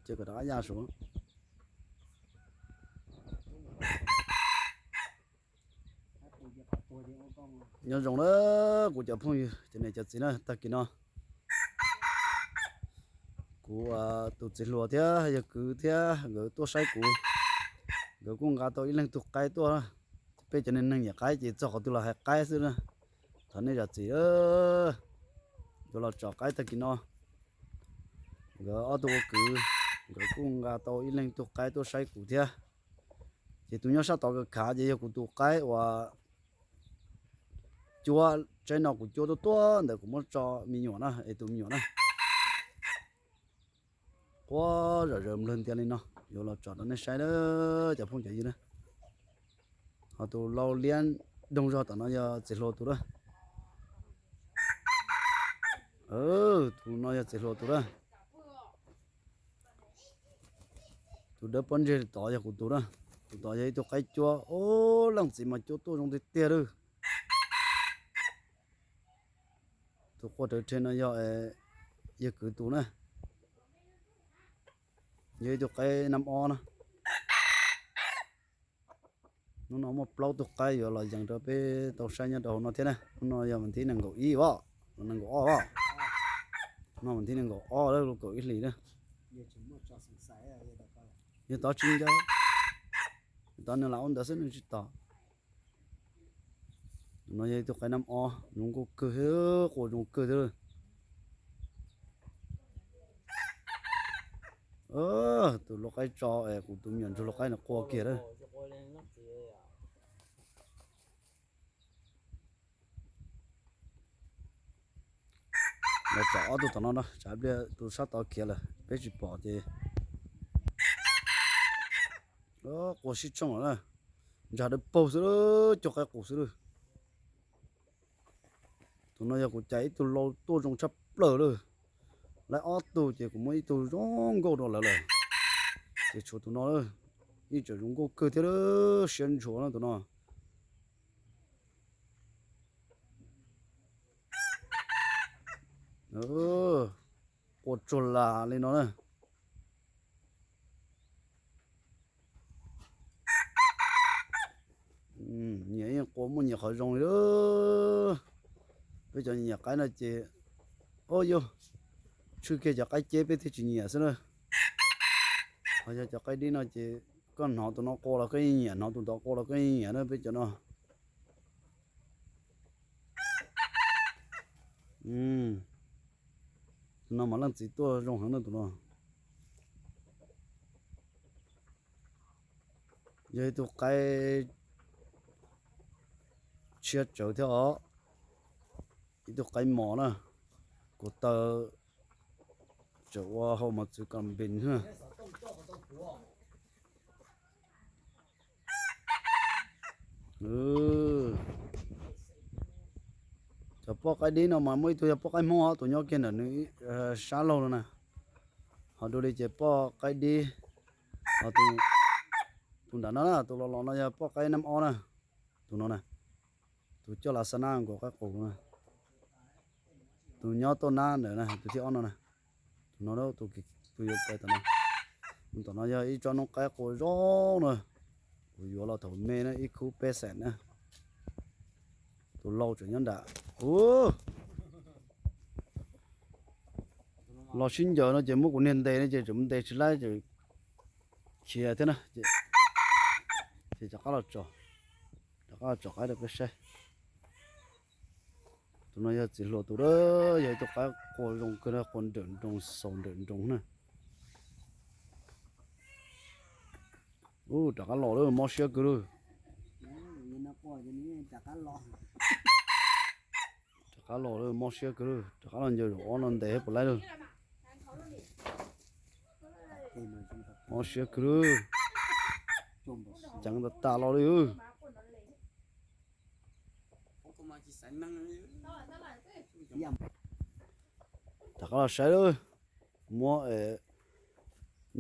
Ces kom rov qab ya saud. Nyob zoo na kuv cov phooj ywg cov niam cov txiv na, tag kis no kuv tus txiv hluas thiab yawg kwv thiab nkawd tuaj saib kuv, nkawd kuj nqa tau ib leeg tug qaib tuaj. Peb cov neeg nyiam qaib ces txog qhov twg los hais qaib xwb na. Thov nej zam txim, yuav los tsom qaib tag kis no. Nkawd ob tug ua kwv, nkawd kuj nqa tau ib leeg tug qaib tuaj saib kuv thiab. Ces tus nyob sab tod khav khav ces yog kuv tus qaib uas cuab, tsaib no kuv cuab tuaj tuaj ntawd kuv muab tso me nyuam na, es tus me nyuam na. Quaj zom zaws nplawg ntias li no, yuav los tsom rau nej saib na cov phooj cov ywg na. Ho tus lau liab doog zog tom no yog txiv hluas tus na. Tus no yog txiv hluas tus na. Tus dawb pob ntseg tod yog kuv tus na. Tus tod yog ib tug qaib cuab, ub, leej txiv mas cuab tuaj zoo tiag tiag lawm. Tus quaj rawv rhe no yog yawg kwv tus na, yog ib tug qaib nab ob na. Hnub no muaj plaub tug qaib yuav los yees rau peb tau saib nyob rau hauv no thiab na. Hnub no yog vas thib nees nkaum ib os, nees nkaum ob os. No vas thib nees nkaum ob lub kaum ib hlis na. Yog tod tsis nco, tod nws lam ua ntawd xwb nws tsis tos. Tus no yog ib tug qaib nab ob zoo nkauj kawg, quaj zoo kawg thiab. Tus lau qaib tso es kuv tus me nyuam ntsuag lau qaib no quaj kiag lawm. Los tsom ob tug tom no na, tsam pliag tus sab tod khiav lawm peb tsis pom ces quaj sib tshooj lawm na. Ntsag dawb paug xwb, cog qaib qus xwb lawm. Tus no yog kuv cais ib tug lau tuaj zoo tshaj plaws lawm. Lawv ob tug ces kuv muab ib tug zoo nkauj rau lawv lawm. Ces tshuav tus no lawm, ib tseem zoo nkauj kawg thiab, siab ntshua na tus no. Quaj tsuag las li no na. Nyiam ib quaj muaj nyiam qhov zoo li. Peb cov nyiam qaib no ces, o yog, tshwj kiag cov qaib ceb peb thiaj tsis nyiam xwb na. Ho yog cov qaib dib no ces koj hnov tus no quaj los koj yeej nyiam, hnov tus tod quaj los koj yeej nyiam na peb cov no. Tus no mas leej txiv tuaj zoo heev na tus no. Yog ib tug qaib tshiab tsawv thiab os. Ib tug qaib mos na, kuv taw tseem ua hau mos txwv kas npes na. Cov poj qaib dib no mas muaj ib tug yog poj qaib Hmoob os, tus nyob kiag ntawm nws sab laug no na. Ho dua li ces poj qaib dib, tus nram no na, tus los los no yog poj qaib nab ob na. Tus no na, tus coj las xa nab nkaus qaib qus na. Tus nyob tuaj nab ntawm na, tus thib ob no na. Tus no, tus yuav pais tom no. Tom no yog ib tsob noob qaib quas zoo na. Kuv yuav los thaum me na, ib khub peb xees na. Tus lau tseem nyob nram. Ub, los sib ncaws no ces muab kuv niag ntes no ces tseem ntes tsis laib ces khiav thiab na. Ces rov qab los tso, rov qab los tso qaib rau peb saib. Tus no yog txiv hluas tus, yog ib tug qaib quas zoo kawg, quas nrawm nroos xaus nrawm nroos na. Ub, rov qab los lawm, mob siab kawg lawm. Rov qab los lawm, mob siab kawg lawm, rov qab los ncaws zaum ob no ntes puas laib lawm. Mob siab kawg lawm. Ceev tas tas los li. Rov qab los saib lawm. Muab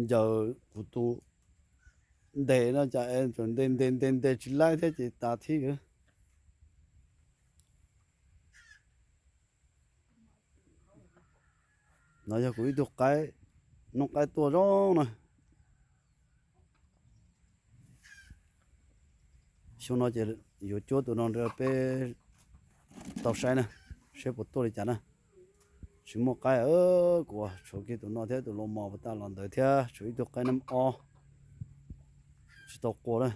ncaws kuv tus ntes no cas es ntes ntes ntes ntes tsis laib thiab ces tas thib. No yog kuv ib tug qaib, noob qaib tuaj zoo na. Xyoo no ces yuav cuab tus no rau peb tau saib na, saib puas tuaj li cas na. Tsis muaj qaib, kuv tshuav kiag tus no thiab tus los mos puas tag los ntawd thiab tshuav ib tug qaib nab ob tsis tau qua na.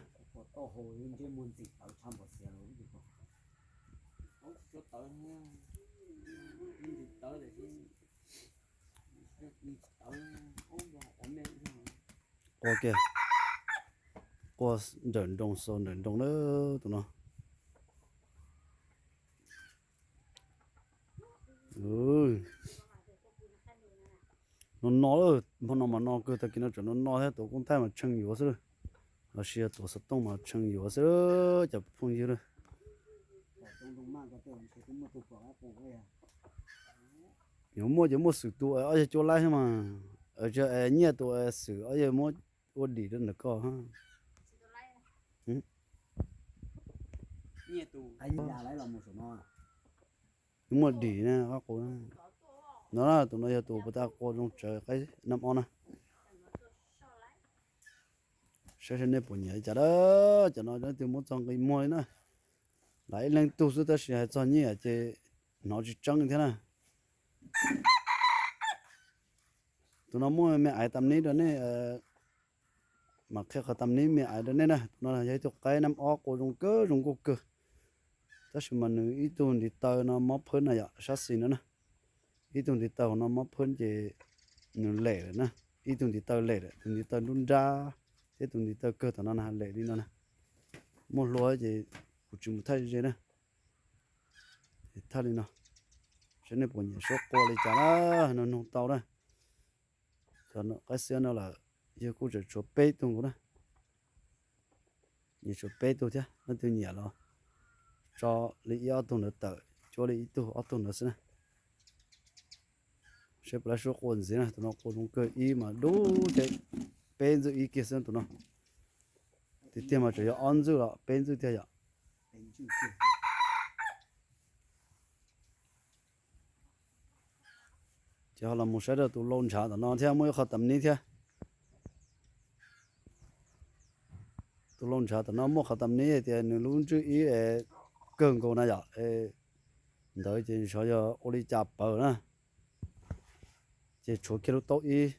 Qua kiag, qua nrawm nroos xaus nrawm nroos na tus no. No no, hmo no mas no kawg, tag kis no tseem no no thiab, tus koob thaij mas tshee yuav xwb lawm, los sis yog tuav xov tooj mas tshee yuav xwb cov phooj ywg lawm. Yuav muaj ces muaj xwm tus ob yawg cuab laib thiab mas, nyiaj tus xwm ob yawg muab ua dim rau ntawm koj. Muaj dim na, qab qus no, tus no yog tus puas tag qua zoo tsawv qaib nab ob na. Saib saib nej puas nyiam li cas na. Cov no leej twg muab txog nqi muag li na. Lam ib leeg tug xwb tab sis hais txog nyiaj ces hnov tsis tseeb thiab na. Tus no muaj me aiv tam nib rau nej, mam qhia qhov tam nib me aiv rau nej na. Tus no yog ib tug qaib nab ob qua zoo kawg zoo nkauj kawg, tab sis mas nws ib tug ntiv taw no mob phwb na yom, sab xis no na. Ib tug ntiv taw hauv no mob phwb ces nws lem lawm na. Ib tug ntiv taw lem lawm, tus ntiv taw nruab nrab thiab tus ntiv taw kawg tom no na lem li no na. Muaj hlua ces kuv tsis mus thaij ze na. Thaij li no, saib nej puas nyiam suab qua li cas na, nug nug tau na. Cov qaib xiab no lawm yawg kuj tseem tshuav peb tug nkaus na. Nyiam tshuav peb tug thiab, leej twg nyiam los tso li ib ob tug ntawd tawm, cuab li ib tug ob tug ntawd xwb na. Saib puas laib suab qua ntxiv na, tus no qua zoo kawg ib mas dub thiab, peb ntxwj ib kiag xwb tus no. Tiag tiag mas tseem yog ob ntxwj los peb ntxwj tiag yom. Ces ho los mus saib rau tus lau ntshav tom no thiab muaj ib qho tam nib thiab. Tus lau ntshav tom no muaj qhov tam nib hais tias nws lub ntswj ib kawg nkaus na yom. Ntawd ces xyov yog ua li cas pawg na, ces tshuav kiag lub taub ib.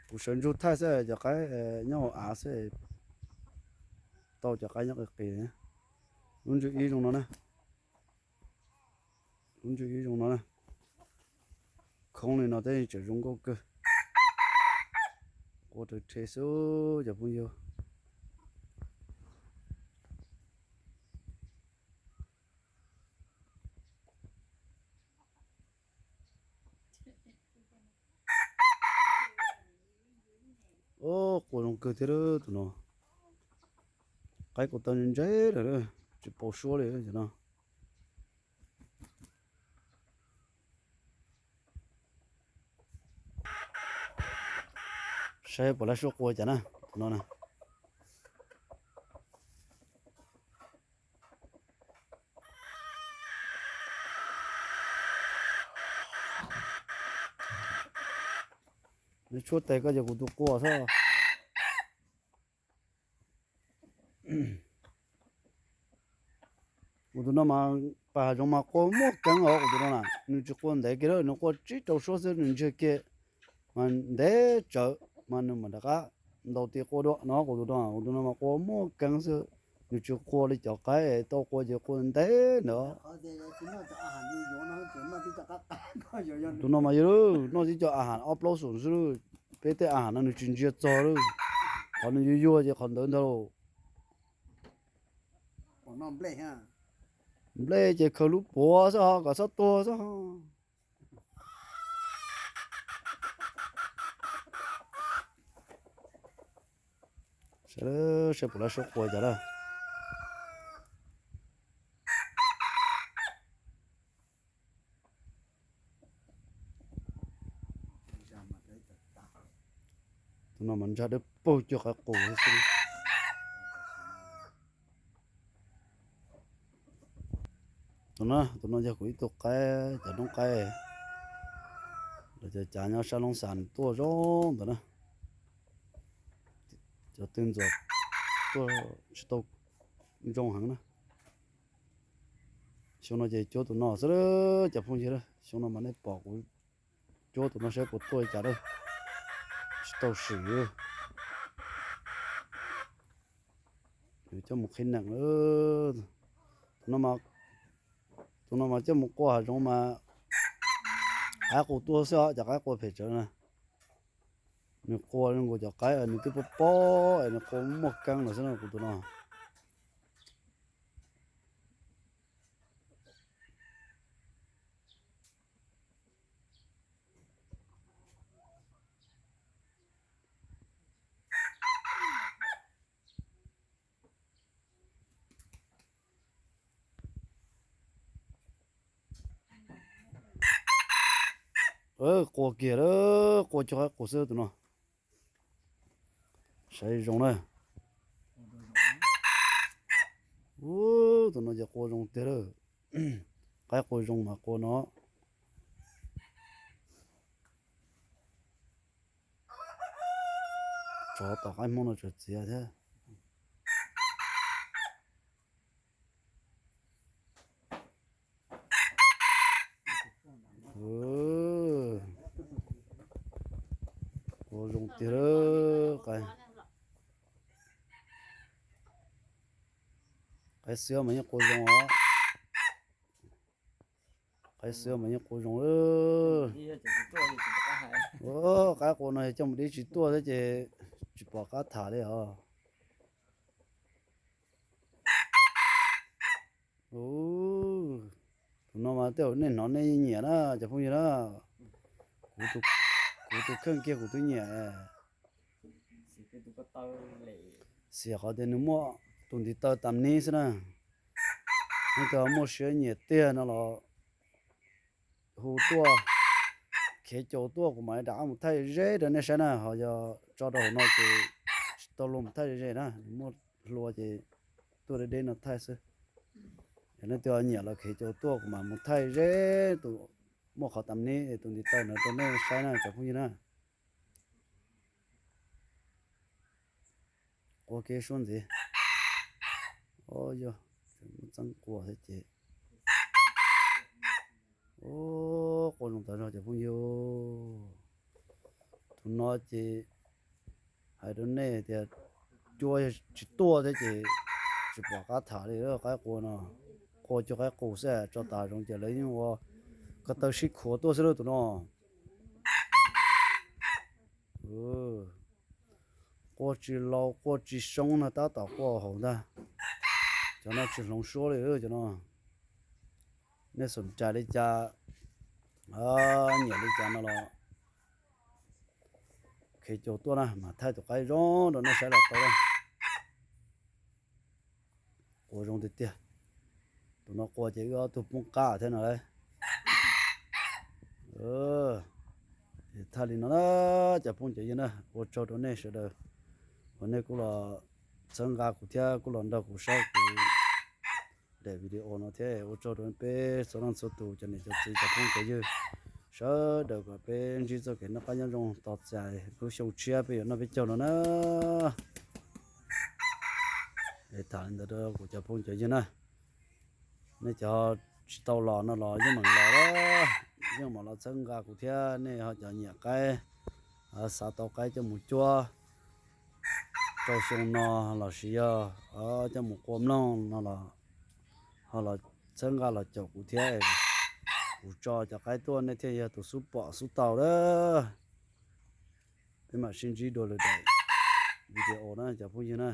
Kuv sawv ntsug thaij xwb, cov qaib nyob hauv av xwb, tau cov qaib nyob qis qis. Lub ntswj ib zoo no na, lub ntswj ib zoo no na, khoob li no tab sis tseem zoo nkauj kawg. Qua raws rhe xwb cov phooj ywg. Ub, qua zoo kawg thiab tus no. Qaib kuv tau ntse lawm, tsis paus suab li cov no. Saib puas laib suab qua cas na, tus no na. Nws tshuab tes koj ces kuv tus qua xwb. Kuv tus no mas pas hav zoov mas qua muaj keeb os, kuv tus no na nws tsis qua ntev kiag, nws qua tsib rau suab xwb nws ntsiag kiag mas ntev tsawv mas nws mam rov qab ntaus ti qua dua no. Kuv tus no, kuv tus no mas qua muaj keeb xwb, nws tsis qua li cov qaib tau qua ces qua ntev ntawd. Tus no mas yog noj tib co a has ob plaub xum xwb, peb tej a has no nws tsis ntsia txog li. Qhov nws yuag yuag ces qhov ntawd ntag lauj. Nplej ces khaws lub puav xwb ho kom txhob tuag xwb ho. Saib puas laib suab qua cas lawm. Tus no mas ntsaj dawb paug cuag qaib qus xwb. Tus no, tus no yog kuv ib tug qaib, cov noob qaib, lawv cov cav nyob sab Loob Xas tuaj zoo ntawd na. Cov twg ntxuav tuaj tsis tau zoo heev na. Xyoo no ces cuab tus no xwb, cov phooj ywg. Xyoo no mas nej pom kuv cuab tus no saib puas tuaj li cas lawm. Tsis tau sim, coj mus qhib nees. Tus no, tus no mas coj mus qua hav zoov mas qaib qus tuaj xwb os, cov qaib qua phem tsawv na. Nws qua zoo nkaus cov qaib nws twb pob pob es nws qua muaj keeb lawm xwb na kuv tus no. Qua kiag lawm, qua cuag qaib qus xwb tus no. Saib zoo na. Ub, tus no ces qua zoo tiag lawm. Qaib qua zoo mas qua no. Tsov tom qaib Hmoob no tseem txiav thiab. Qua zoo tiag lawm. Qaib xwb mas yeej qua zoo os. Qaib xwb mas yeej qua zoo lawm. Qaib qua no yog coj mus dib tsis tuaj thiab ces tsis pom qab tham li os. Tus no mas tej zaum nej hnov nej nyiam na cov phooj ywg na. Kuv tus kheej kiag kuv twb nyiam. Xiam qhov tias nws muaj tus ntiv taw tas nib xwb na. Leej twg muaj siab nyiam tiag no los hu tuaj, khiav caum tuaj kuv mam li rov qab mus thaij ze rau nej saib na. Ho yog tso rau hauv no ces tsis tau luag mus thaij ze na, nws muaj hlua ces tuaj deb deb no thaij xwb. Yog leej twg nyiam los khiav caum tuaj kuv mam mus thaij ze tus muaj qhov tas nib tus ntiv taw ntawd rau nej saib na cov phooj ywg na. Qua kev suab ntxiv. Yog, muab txeeb qua thiab ces. Qua zoo tas zog cov phooj ywg. Tus no ces hais rau nej tias cuab yog tsis tuaj thiab ces tsis pom qab tham li qaib qua no. Qua cuag qaib qus xwb, tso tas zoov ces lawv yeej ua ko taw sib khuav tuaj xwb lauj tus no. Qua tsis laus qua tsis soob no tab tom qua haum ntag. Cov no tsis hloov suab li cov no. Nej xom cai li cas, nyiam li cas no los khiav caum tuaj na mas thaij tus qaib zoo rau nej saib los tau na. Qua zoo tiag tiag. Tus no qua ces wb ob tug poob qab thiab no lauj. Thaij li no na cov phooj cov ywg na, ua tsaug rau nej sawv daws uas nej kuj los txhawb nqa kuv thiab kuj los nrog kuv saib kuv daim video no thiab ua tsaug rau peb txhua leej txhua tus cov niam cov txiv cov phooj cov ywg sawv daws kom peb ntsib txoj kev noj qab nyob zoo tos txais lub xyoo tshiab peb yuav noj peb caug no na. Tham li ntawd rau kuv cov phooj cov ywg na, nej cov tsis tau los no los yeej meem los, yeej meem los txhawb nqa kuv thiab nej ho cov nyiam qaib, xav tau qaib coj mus cuab rau xyoo no los sis yog coj mus qua mloog no los ho los txhawb nqa los caum kuv thiab, kuv tso cov qaib tuaj nej thiaj yog tus xub pom xub tau lawm. Peb mam sib ntsib dua lwm daim video na cov phooj ywg na.